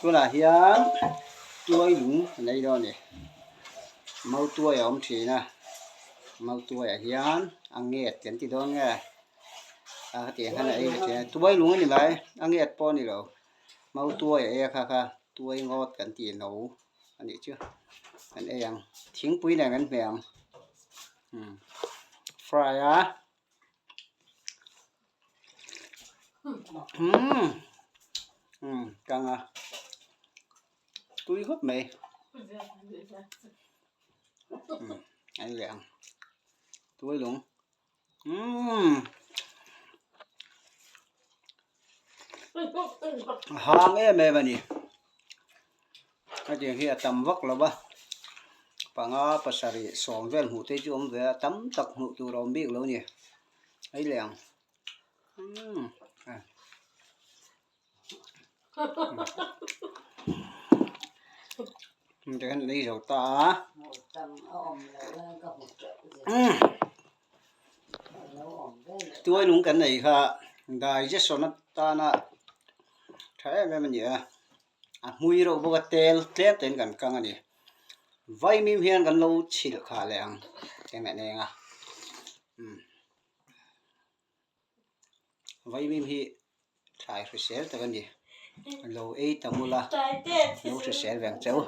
Tunah hian tuai lung a nei dawn a ni. Mautuai a awm thin a, mautuaiah hian a nget kan ti dawn nge a hetiang hian a ei leh thin a, tuai lung a ni mai a nget pawh a ni lo. Mautuai a ei a kha kha tuai ngawt kan tih no a nih chu kan ei ang thingpui nen kan hmeh ang umm fry a. Umm umm kang a tui khawp mai umm a ni leh ang tui lung umm a hang em em a ni hetiang hi a tam vak lo va panga pasarih sawm vel hmuh te chu awm ve a tam tak hmuh tur a awm bik lo a ni ei leh ang umm tikhian an ei zo ta a umm tuai lung kan nei kha digestion atana tha em em a ni a a hmui reuh bawk a tel tlem tein kan kang a ni vaimim hian kan lo chhilh khah leh ang eng en eng a umm vaimim hi thlai hrisel tak a ni lo ei ta mula lo hrisel veng cheu.